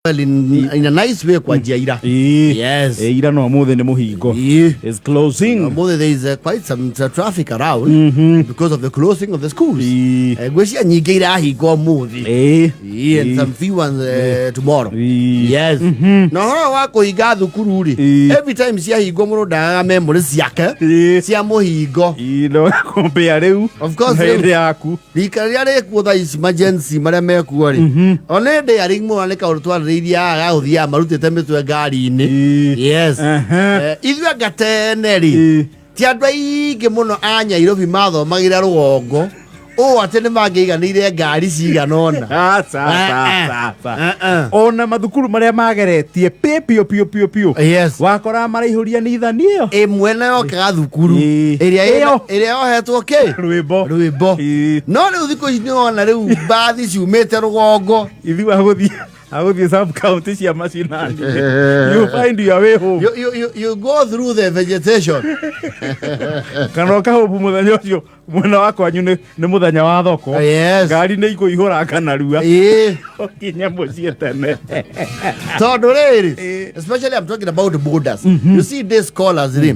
Well, in a nice way kwanjia ira. Ĩĩ. Yes. Ĩ, ira no ũmũthĩ nĩ mũhingo. Ĩĩ. Is closing. Ũmũthĩ there is quite some traffic around because of the closing of the schools. Ĩĩ. Ngwĩciria nyingĩ irahingwo ũmũthĩ. Ĩĩ. Ĩĩ, and some few ones tomorrow. Ĩĩ. Yes. Na ũhoro wa kũhinga thukuru rĩ, Ĩĩ. every time ciahingwo mũndũ ndagaga memory ciake Ĩĩ. cia mũhingo. Ĩĩ, no compare rĩu Of course, na rĩu. hĩndĩ yaku. Rika rĩrĩa rĩkuo thaa ici majensi marĩa mekuo rĩ, ona ndĩ arĩ mũno nĩ kaũndũ twarĩrĩirie haha ga gũthiaga marutĩte mĩtwe ngari-inĩ. Ĩĩ. Yes. Ehe. Ithuĩ anga tene rĩ, Ĩĩ. ti andũ aingĩ mũno a Nyairobi mathomagĩra rũgongo ũũ atĩ nĩ mangĩiganĩire ngari cigana ũna. Aca, aca, Eh, eh. aca, aca. Eh, eh. Ona mathukuru marĩa mageretie pĩ piũ piũ piũ piũ. Yes. Wakoraga maraihũria nithani ĩyo. Ĩmwe nayo yokaga thukuru Ĩĩ. ĩrĩa Ĩyo. ĩrĩa yohetwo kĩ Rwĩmbo. Rwĩmbo. Ĩĩ. No rĩu thikũ ici nĩwona rĩu mbathi ciumĩte rũgongo. Ithuĩ agũthiĩ agũthiĩ sub county cia macinani. You find your way home. You go through the vegetation. Kana ũkahũbu mũthenya ũcio mwena wa kwanyu nĩ nĩ mũthenya wa thoko. Yes. Ngari nĩ ikũihũra narua. Ĩĩ. Ũkinye mũciĩ tene. Tondũ rĩrĩ, especially I'm talking about the borders. You see these scholars rĩ,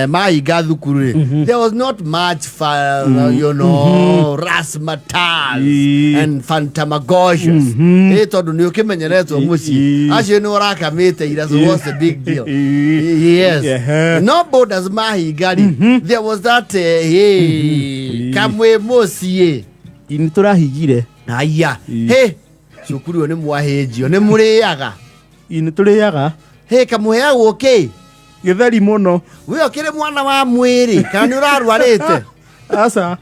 mahinga thukuru rĩ, there was not much razzmatazz Ĩĩ. and fantamagosious. Ĩ tondũ nĩ ũkĩmenyeretwo mũciĩ. Acio nĩ ũrakamĩte ira, so what's the big deal? Yes. No borders mahinga rĩ, there was that hey, kamwe mũciĩ. Nĩ tũrahingire. Haya. Ĩĩ. He, cukuru ũyũ nĩ mwahĩnjio, nĩ mũrĩaga. Nĩ tũrĩaga. He, kamũheagwo kĩ? Gĩtheri mũno. We ũkĩrĩ mwana wa mwĩrĩ kana nĩ ũrarwarĩte? Aca.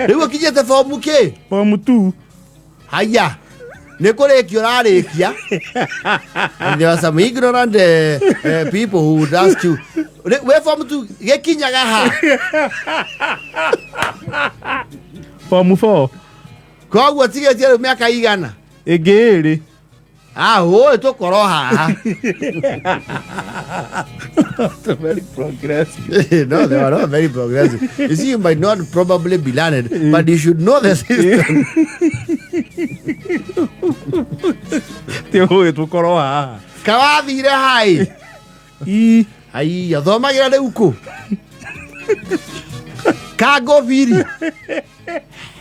Rĩu ũkinyĩte bomu kĩ? Form 2. Haya, nĩ kũrĩkia ũrarĩkia. And there are some ignorant people who would ask you, we form 2 gĩkinyaga ha? Form 4. Koguo tigĩtie rĩu mĩaka igana? Ĩngĩ ĩrĩ. Ahũĩ tũkorwo haha. Very progressive. No, they are not very progressive. You see, you might not probably be learned, but you should know the system. Ti ũĩ tũkorwo haha. Kawathire hai. Ii. Ai, thomagĩra rĩu kũ? Kangobiri.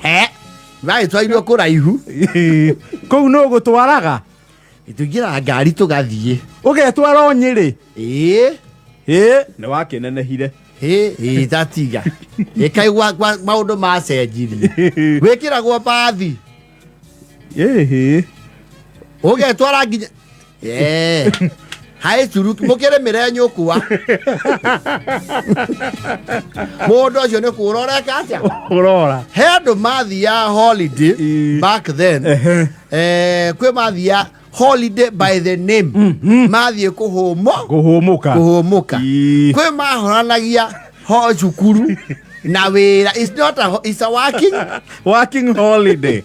He. Magĩtwarirwo kũraihu. Kũu nũ gũtwaraga? Tũingĩraga ngari tũgathiĩ. Ũgetwara o Nyĩrĩ? Ĩĩ. Ĩ, nĩ wakĩnenehire. Ĩ, ĩ, tatiga. Ĩkaigua maũndũ macenjirie. Wĩkĩragwo bathi. Ĩhĩ. Ũgetwara nginya. Ĩ. Haĩ curuki mũkĩrĩmĩre nyũkwa. Mũndũ ũcio nĩ kũra ũreka atĩa? Ũrora. He andũ mathiaga holiday Ĩĩ. back then. Kwĩ mathiaga holiday by the name. Mathiĩ kũhũmũ. Kũhũmũka. Kũhũmũka. Ĩĩ. Kwĩ mahoranagia ho cukuru na wĩra. It's not a, it's a working Working holiday.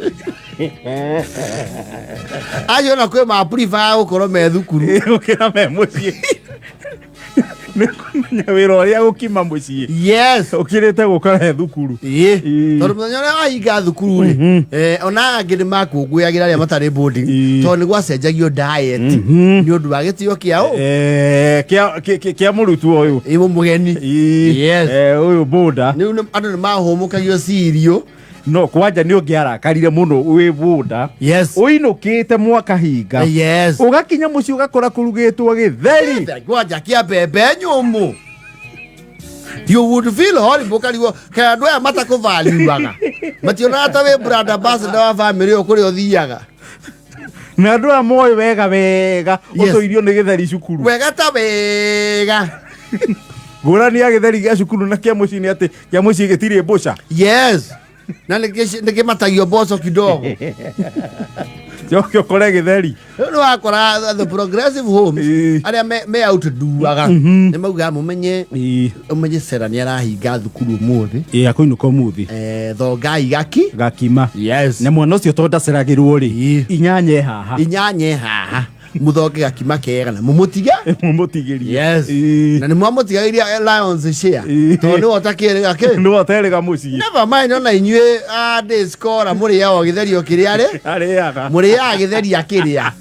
Acio na kwĩ ma prefer gũkorwo me thukuru. Gũkĩra me mũciĩ. Nĩ kũmenya wĩra ũrĩa gũkima mũciĩ. Yes. Ũkĩrĩte gũkora he thukuru. Ĩĩ. Ĩĩ. Tondũ mũthenya ũrĩa wahinga thukuru rĩ, ona angĩ nĩ makũngũyagĩra arĩa matarĩ boarding tondũ nĩ gwacenjagio diet nĩ ũndũ wa gĩtĩo kĩa ũ? Kĩa mũrutwo ũyũ. Ĩ, mũgeni. Ĩĩ. Yes. Ũyũ boarder. Rĩu andũ nĩ mahũmũkagio cirio. No kwanja nĩ ũngĩarakarire mũno wĩ boarder. Yes. Ũinũkĩte mwaka hinga. Yes. Ũgakinya mũciĩ ũgakora kũrugĩtwo gĩtheri. Kwanja kĩa mbembe nyũmũ. You would feel horrible karigwo kaĩ andũ aya matakũvaliuaga. Mationaga ta wĩ brand ambassador wa family ĩyo kũrĩa ũthiaga. Na andũ aya moĩ wega wega Yes. ũtũirio nĩ gĩtheri cukuru. Wega ta wega. Ngũrani ya gĩtheri gĩa cukuru na kĩa mũciĩ nĩ atĩ kĩa mũciĩ gĩtirĩ mbũca. Yes. Na nĩkĩmatagio mboco kidogo. Coke ũkore gĩtheri. Rĩu nĩ wakora the progressive homes Ĩĩ. arĩa me outdoaga nĩ maugaga mũmenye ũmenye Sera nĩ arahinga thukuru ũmũthĩ. Ĩĩ, akũinũka ũmũthĩ. Thongai gaki. Gakima. Yes. Na mwana ũcio tondũ ndaceragĩrwo rĩ, Ĩĩ. inyanya e haha. Inyanya e haha. Muthonge gakima kega na mumutige. Mũmũtigĩrie. Yes. Na nĩ mwamũtigagĩria Lions share. Tondũ nĩwe ũtakĩrĩga kĩ. Nĩwe ũterĩga mũciĩ. Never mind ona inyuĩ a day scholar mũrĩaga o gĩtheri o kĩrĩa rĩ. Arĩaga. Mũrĩaga gĩtheri akĩrĩa.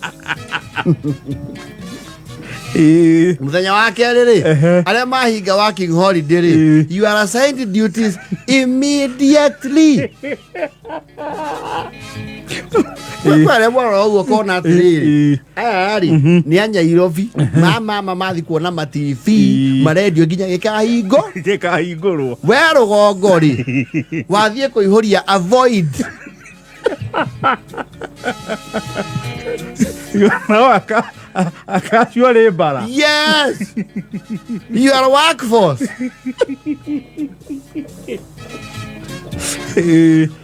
Mũthenya wa kerĩ rĩ, arĩa mahinga working holiday rĩ, you are assigned duties immediately. Kwĩ arĩa mwarora ũguo kona atĩrĩrĩ, aya rĩ nĩ a Nyairobi, mamama mathi kuona ma TV, marendio nginya gĩkahingo. Gĩkahingũrwo. We rũgongo rĩ, wathiĩ kũihũria avoid. Nao akacio arĩ mbara. Yes, you are workforce.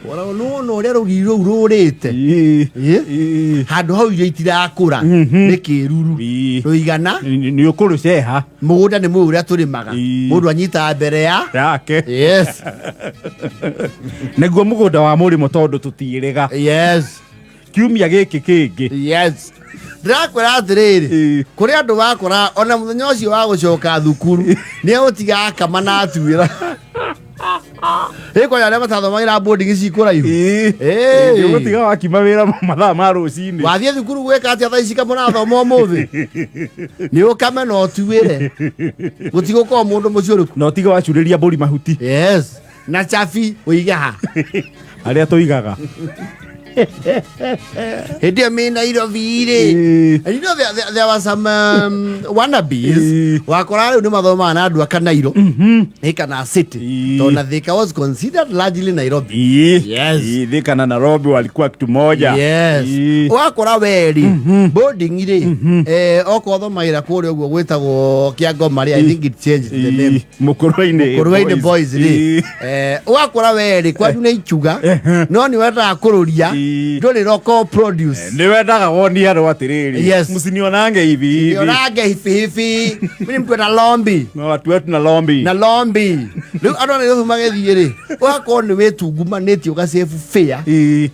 Wona nĩwona ũrĩa rũgiri rũu rũrĩte. Ĩ? Handũ hau irio itirakũra nĩ kĩruru. Rũigana. Nĩ ũkũrũceha. Mũgũnda nĩ mũĩ ũrĩa tũrĩmaga. Mũndũ anyitaga mbere ya yake. Yes. Nĩguo mũgũnda wa mũrĩmo tondũ tũtiĩrĩga. Yes. Kiumia gĩkĩ kĩngĩ. Yes. Ndĩrakwĩra atĩrĩrĩ, kũrĩ andũ wakora ona mũthenya ũcio wa gũcoka thukuru nĩ egũtiga akama na atuĩra. Ĩ kwanja arĩa matathomagĩra boarding ci kũraihu. Ĩ. Ũgũtiga wakima wĩra mathaa ma rũcinĩ. Wathiĩ thukuru gwĩka atĩa thaa ici kamũrathoma ũmũthĩ? Nĩ ũkame na ũtuĩre. Gũtigũkorwo mũndũ mũciũrĩku. Na ũtige wacurĩria mbũri mahuti. Yes. Na chabi ũige ha. Arĩa tũigaga. Hĩndĩ ĩyo mĩ Nairobi rĩ. And you know there were some wannabes. Wakora rĩu nĩ mathomaga na andũ a Kanairo. Ĩ kana city. Tondũ na Thika was considered largely Nairobi. Yes. Thika na Nairobi walikuwa kitu moja. Yes. Ũgakora we rĩ, boarding rĩ, okorwo thomagĩra kũrĩa ũguo gwĩtagwo Kĩangoma rĩ, I think it changed the name. Mũkũrwe-inĩ. Mũkũrwe-inĩ Boys rĩ, ũgakora we rĩ, kwanyu nĩ ichuga, no nĩ wendaga kũrũria, ndũrĩ local produce. Nĩ wendaga wonie andũ atĩrĩrĩ. Yes. Msinionange hivi hivi. Nionange hivi hivi. Mimi mtu na lombi. No watu wetu na lombi. Na lombi. Rĩu andũ a Nairobi magĩthiĩ rĩ, ũgakorwo nĩ wĩtungumanĩtie ũgasave fare.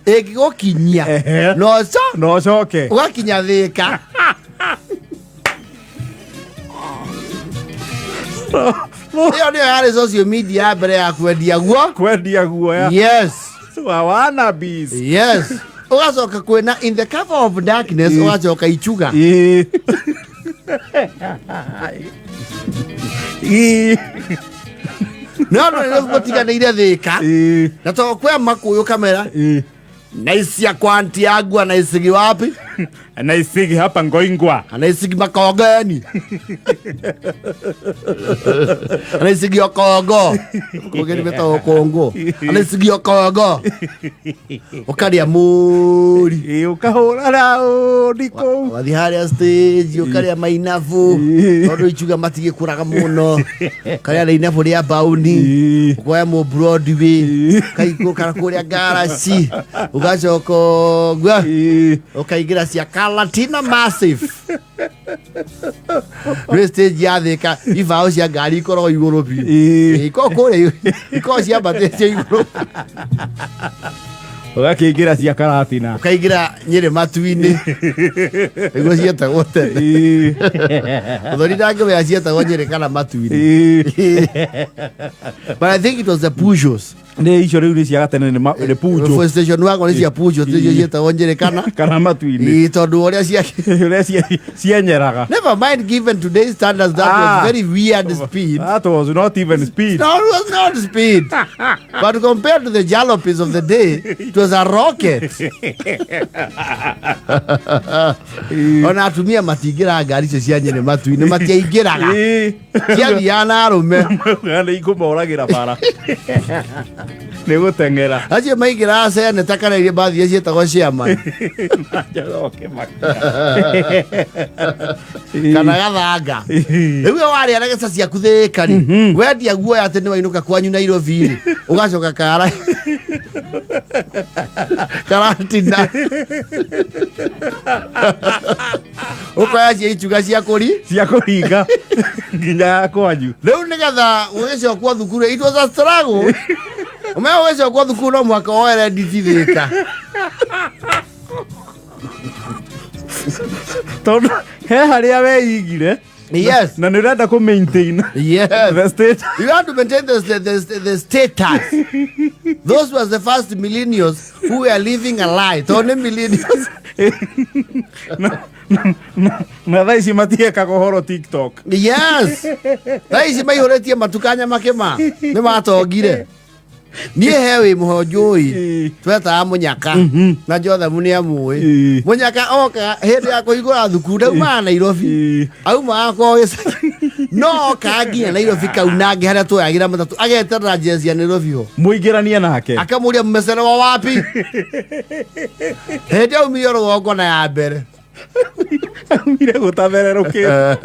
Ĩngĩgũkinyia. No ũco. No ũcoke. Ũgakinya Thĩka. Ĩyo nĩyo yarĩ social media ya mbere ya kwendia guo. Kwendia guoya. Yes. Wa wannabes. Yes. Ũgacoka kwĩna in the cover of darkness, ũgacoka ichuga. No andũ nĩ mũtiganĩire Thĩka. Na tondũ kwĩ makũyũ kamera. Naisia kwa anti yangu anaisigi wapi? Anaisigi hapa Ngoingwa. Anaisigi Makongeni. Anaisigi Okongo. Makongeni betagwo Kongo. Anaisigi Okongo. Ũkarĩa mũri. Ũkahũra raũndi kũu. Wathiĩ harĩa stage ũkarĩa mainabu. Tondũ ichuga matigĩkũraga mũno. Ũkarĩa rĩinabu rĩa mbaũni. Ũkoya mũ Broadway. Ũkaikũrũka kũrĩa garaci. Ũgacoka ũguo. Ũkaingĩra cia Karatina Massive. Rĩ stage ya Thĩka ibaũ cia ngari ikoragwo igũrũ biũ. Ikoragwo kũrĩa ikoragwo ciambatĩte igũrũ. Ũgakĩingĩra cia Karatina. Ũkaingĩra Nyĩrĩ matu-inĩ. Nĩguo cietagwo tene. Mũthoni ndangĩmenya cietagwo Nyĩrĩ kana matu-inĩ. But I think it was the Peugeots. Nĩ icio rĩu nĩ cia gatene nĩ Peugeot. Station wagon nĩ cia Peugeot nĩcio cietagwo Nyĩrĩ kana Kana matu-inĩ. Ĩĩ, tondũ ũrĩa cia Ũrĩa cienyeraga. Never mind, given today's standards, that was very weird speed. That was not even speed. No, it was not speed. But compared to the jalopies of the day, it was a rocket. Ona atumia matingĩra ngari icio cia Nyĩrĩ matu-inĩ, matiaingĩraga. Ciathiaga na arũme. Nĩ ikũmoragĩra bara. Nĩ gũteng'era. Acio maingĩraga seneta kana iria mbathi iria ciĩtagwo chairman. Kana gathanga. Rĩu we warĩa regeca ciaku Thĩka rĩ, wendia guoya atĩ nĩ wainũka kwanyu Nairobi rĩ, ũgacoka kara Karatina. Ũkoya cia ichuga cia kũri. Cia kũringa nginya ya kwanyu. Rĩu nĩgetha ũgĩcokwo thukuru, it was a struggle. Ũmenye ũgĩcokwo thukuru no mũhaka woere nditi Thĩka. Tondũ he harĩa weigire. Yes. Na nĩ ũrenda kũ maintain Yes. the state. You have to maintain the status. Those were the first millennials who were living a lie. Tondũ nĩ millennials. Na thaa ici matiekaga ũhoro TikTok. Yes. Thaa ici maihũrĩtie matukanya makĩma. Nĩ matongire. Niĩ he wĩ mũho njũĩ. Twetaga mũnyaka. Na Jothamu nĩ amũĩ. Mũnyaka oka hĩndĩ ya kũhingũra thukuru ndaumaga Nairobi. Aumaga kwao gĩcagi. No oka nginya Nairobi Kaunange harĩa tuoyagĩra matatũ ageterera jezi ya Nairobi ho. Mũingĩranie nake. Akamũria mmecelewa wapi? Hĩndĩ aumire rũgongo na ya mbere. Aumire gũtathererũkĩte.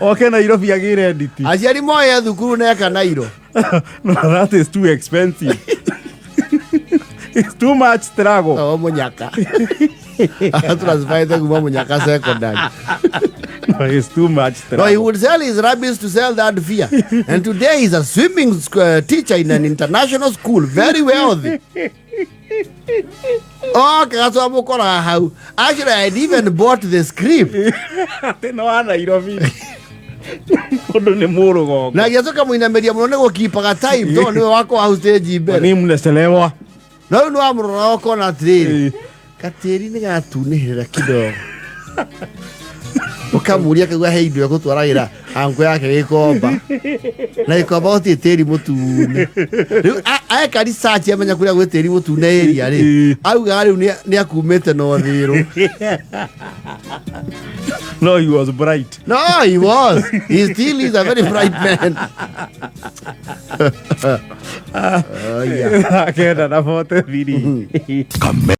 Oke Nairobi agĩre nditi. Aciari moye thukuru neka Nairo. No, that is too expensive. It's too much struggle. O mũnyaka. Transferite kuma mũnyaka secondary. No, it's too much No, he struggle. would sell his rabbits to sell that fear. And today he's a swimming teacher in an international school, very wealthy. Okay, that's what I'm hau. Actually, I had even bought the script. Atĩ nĩ wa Nairobi. Mũndũ nĩ mũrũgongo. Na gĩcoka mũinamĩria mũno nĩ gũkipaga time tondũ nĩwe wakwa hau stage mbere. Ni mnachelewa. No rĩu nĩ wamũrora ũkona atĩrĩrĩ, katĩri nĩ gatunĩhĩrĩra kidogo. Ũkamũria akauga he indo ekũtwaragĩra anko yake gĩkomba. Na gĩkomba gũtirĩ tĩri mũtune. Rĩu eka research amenya kũrĩa gwĩ tĩri mũtune area rĩ, augaga rĩu nĩ akumĩte na ũthĩrũ. No, he was bright. No, he was. He still is a very bright man. Oh, yeah. 9:43. Kame